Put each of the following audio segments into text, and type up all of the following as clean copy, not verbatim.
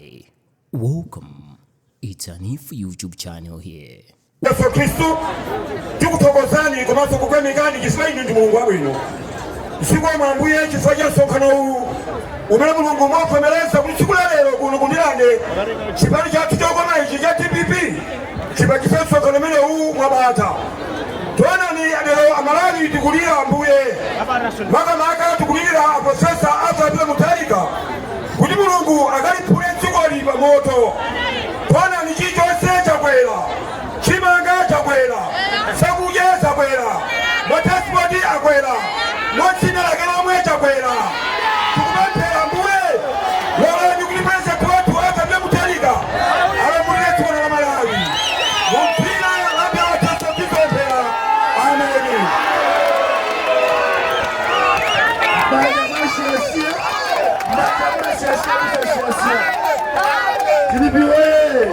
Hi, welcome. It's Hanif YouTube channel here. Yesu Khristu, tikuthokozani komanso kukuyamikani chifukwa inu ndi Mulungu wabwino. Zikomo Ambuye chifukwa cha msonkhano uwu umene Mulungu mwavomereza kuti tsiku la lero kuno ku Ndirande chipani chathu chokoma ichi cha DPP chipangitse msonkhano umene uwu mwabata. Taonani lero Amalawi tikulira Ambuye, makamaka tikulira a Professor Arthur Peter Mutharika kuti Mulungu akaliphule dzikoli pa moto. Taonani chilichonse chakwera, chimanga chakwera, zakudya zakwera, matransport akwera, modzina lake lomwe chakwera. Tikupemphera Ambuye, lolani kuti President wathu Arthur Peter Mutharika alamulire dziko la Malawi. Mu dzina la Yesu tikupemphera, ameni. Manja mwasiyasiya, manja mwasiyasiya, mwasiyasiya. DPP oye!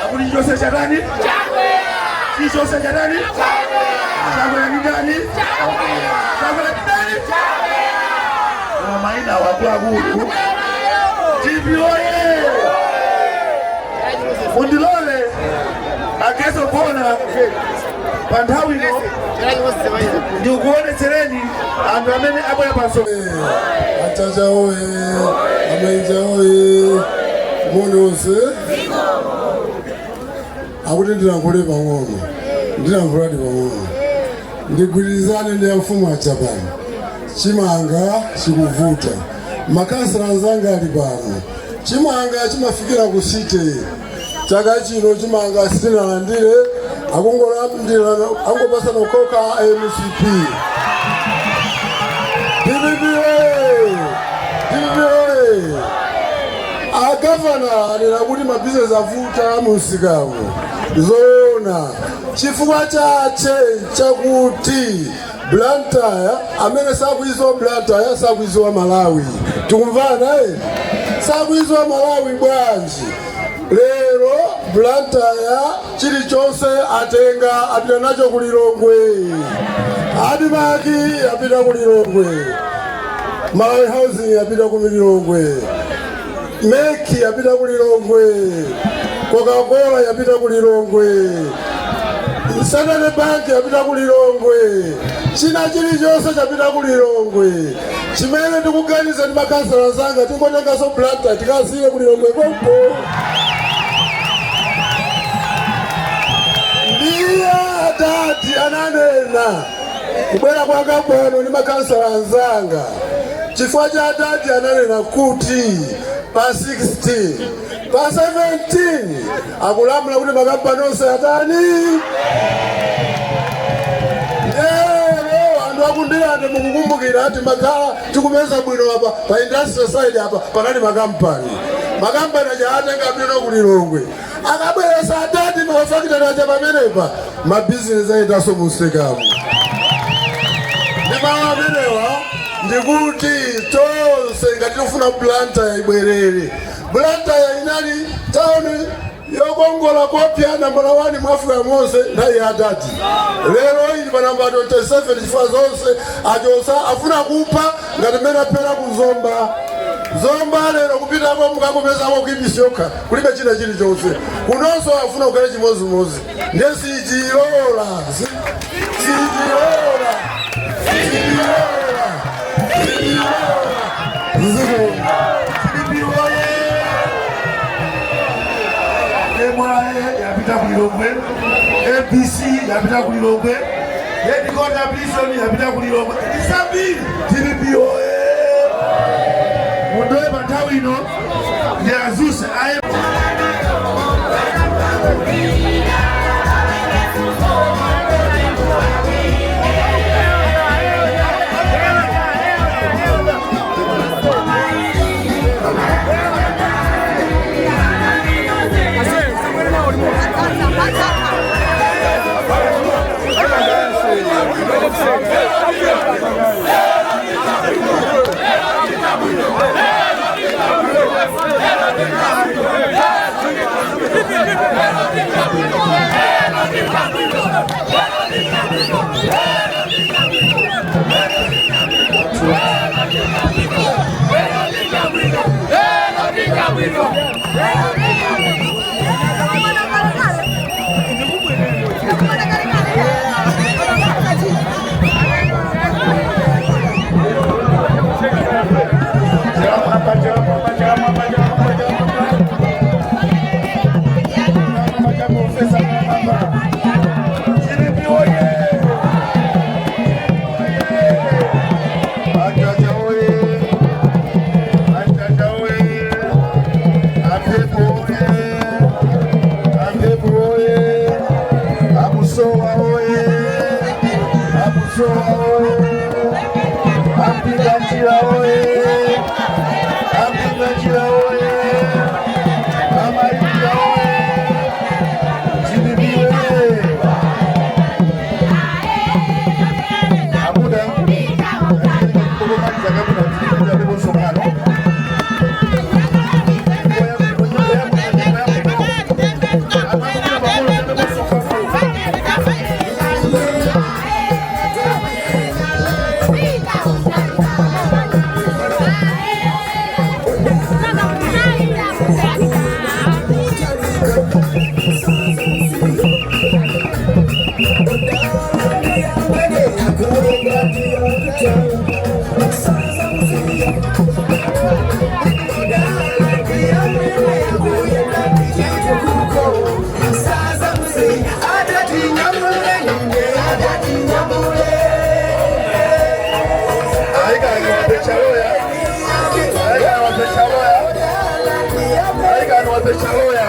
Akuti chonse chatani? Chilichonse chatani? Chakwera ndi ndani? Chakwera ndi ndani? Koma mayina wakuluakulu. DPP oye! Mundilole ageso kuona pa nthawi ino ndikuonetsereni anthu amene abwera panso. Achacha oye! Amenja oye! Moni onse akuti ndilankhule pang'ono, ndilankhuladi pang'ono. Ndigwirizane ndi amfumu aja pano. Chimanga chikuvuta, makhansala anzanga ali pano. Chimanga chimafikira ku city. Chaka chino chimanga sitinalandire, akungolandira angopasana okha MCP. DPP oye! DPP oye! Agavana anena kuti mabizinesi avuta munsikamo. Zoona, chifukwa chache chakuti Blantyre, amene sakuiziwa Blantyre sakuiziwa Malawi. Tikumvana eh? Sakuiziwa Malawi bwanji? Lero Blantyre chilichonse atenga apita nacho kulilongwe. ADMARC apita kulilongwe, Malawi Housing apita ku Lilongwe, MEC yapita ku Lilongwe, Coca-Cola yapita ku Lilongwe, Standard Bank yapita ku Lilongwe, china chilichonse chapita ku Lilongwe. Chimene ndikuganiza ndi makansala zanga, tingotenganso Blantyre tikasiye ku Lilongwe konko. Ndiye adati ananena kubwera kwanga pano ndi makansala anzanga chifukwa cha adati ananena kuti pa 16, pa 17 akulamula kuti makampani onse atani. Lero anthu akundilande mukukumbukira ati makhala tikupeza bwino apa pa industrial side apa panali makampani. Makampani aja atenga bwino kulilongwe, akabweresa adati mafakitali aja pamenepa mabizinesi ayendanso munsikamo. Ndi mawu amenewa ndikuti tonse ngati tikufuna Blantyre ibwerere, Blantyre inali tawuni yokongola kopya nambala 1 mu Africa monse nthawi ya adati. Lero ili pa namba 27 chifukwa zonse achosa, afuna kupha ngati mmene aphera ku Zomba. Zomba lero kupitako mukakupezako kuibisi yokha, kulibe china chilichonse. Kunonso afuna kukhale chimozimozi. Ndiye sichilola, sichilola, sichilola, sichilola. DPP oye! MRA yapita ku Lilongwe, MBC yapita ku Lilongwe, headquarter prison yapita ku Lilongwe, isambiri. DPP oye! Mundoye pa nthawi ino ndi azuse aye. Mapechaloya.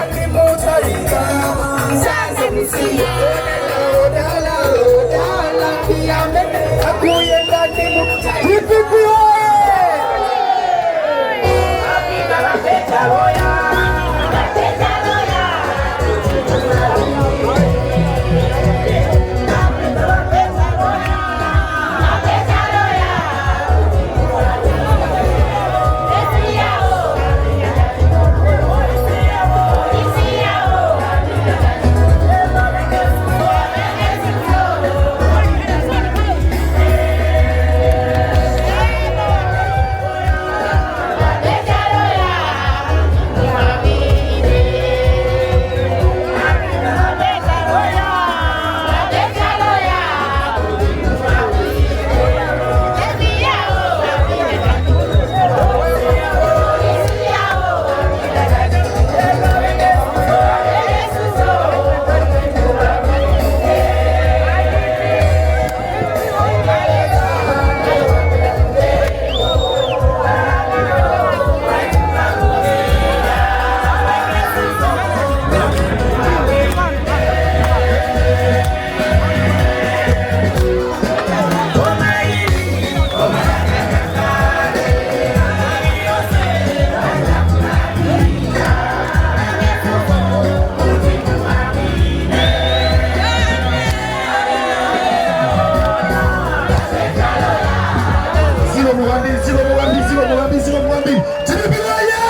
Zikomo kwambiri, zikomo kwambiri, zikomo kwambiri, zikomo kwambiri. DPP oye!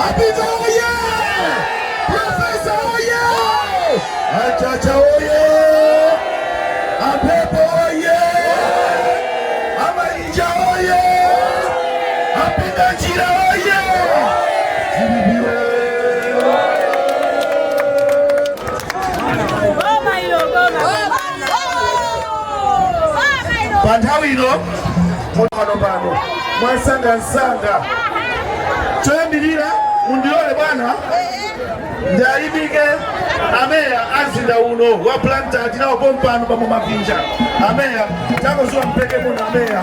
Apita oye! Profesa oye! Achacha oye! Apepo oye! Amainja oye! Apinda njira oye! DPP oye! Pa nthawi ino pano pano mwansangansanga, choyambirira mundilole bwana ndiyayimike ameya azinda uno wa Blantyre. Tinawo pompano pamo mapinja ameya tangozuwa mpeke muno ameya.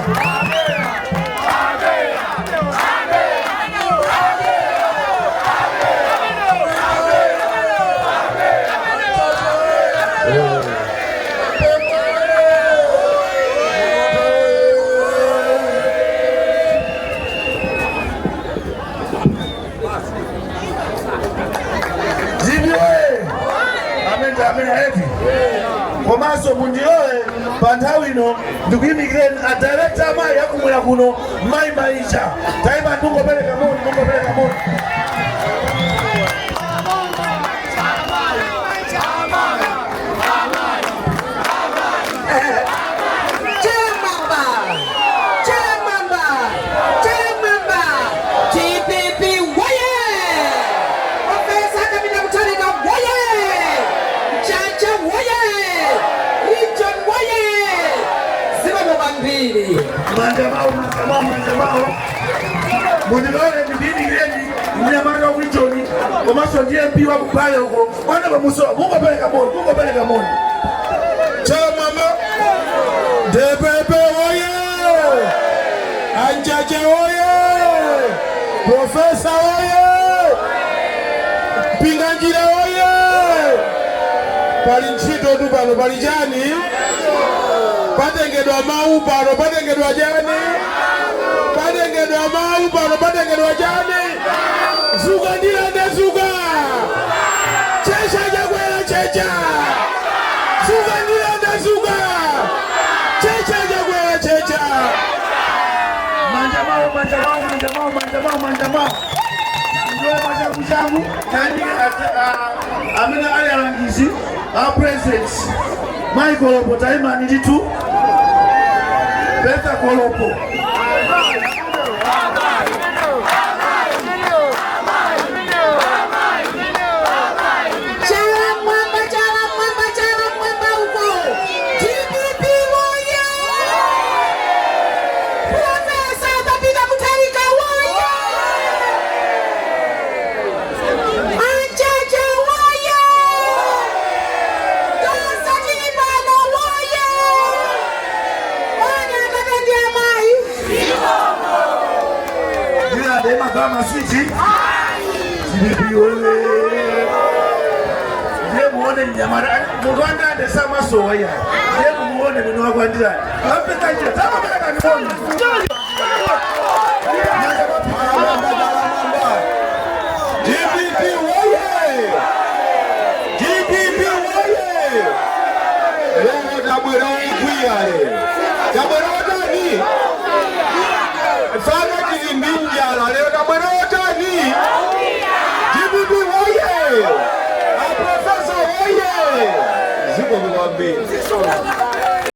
DPP oye! Amene amene eti komanso mundilole pa nthawi ino ndikuyimikireni a director amayi akumwera kuno, mayi Maisha. Taima, ndingopereka moni, ndingopereka moni. Chemamba! Chemamba! Chemamba! DPP woye! Profesa Kabila Mutharika woye! Chacha woye! Region woye! Zikomo kwambiri. Manja mawo, manja mawo, manja mawo. Mundilole ndikuyimikireni mnyamata wa region komanso ndiye MP wa kupale uko bwana pamusowa. Mungopereka moni, mungopereka moni. Chamama DPP oye! Anjaja oye! Profesa oye! Pinganjira oye! Pali ntchito tu pano, pali chani? Patengedwa mawu pano, patengedwa chani? Patengedwa mawu pano, patengedwa chani? Zuka Ndilande, zuka! Checha Chakwera, checha! Zuka Ndilande, zuka! Checha Chakwera, checha! Manja mawo, manja mawo, manja mawo, manja mawo, manja mawo. Ndiwe machangu changu nani amene ali alangizi a president Michael Lopo. Taimani ndithu, Bertha Kolopo. Chala mwamba, chala mwamba, chala mwamba uko! DPP woye! Profesa Kabila Mutharika woye! Anjaja woye! Tonse tilipano woye! Ona kaka ndi amayi. Ndilande magawa maswiti. DPP oye! Ndiye muone mnyamata munthu wandande samasowa iyayi. Ndiye mumuone mwini wako andilani ampeza njira tamapeka kanimoni. DPP woye! DPP woye! Lero tabwera okwiya lero. Tabwera otani? Fano tili ndi njala lero tabwera otani? DPP woye! Aprofesa woye! Zikomo kwambiri.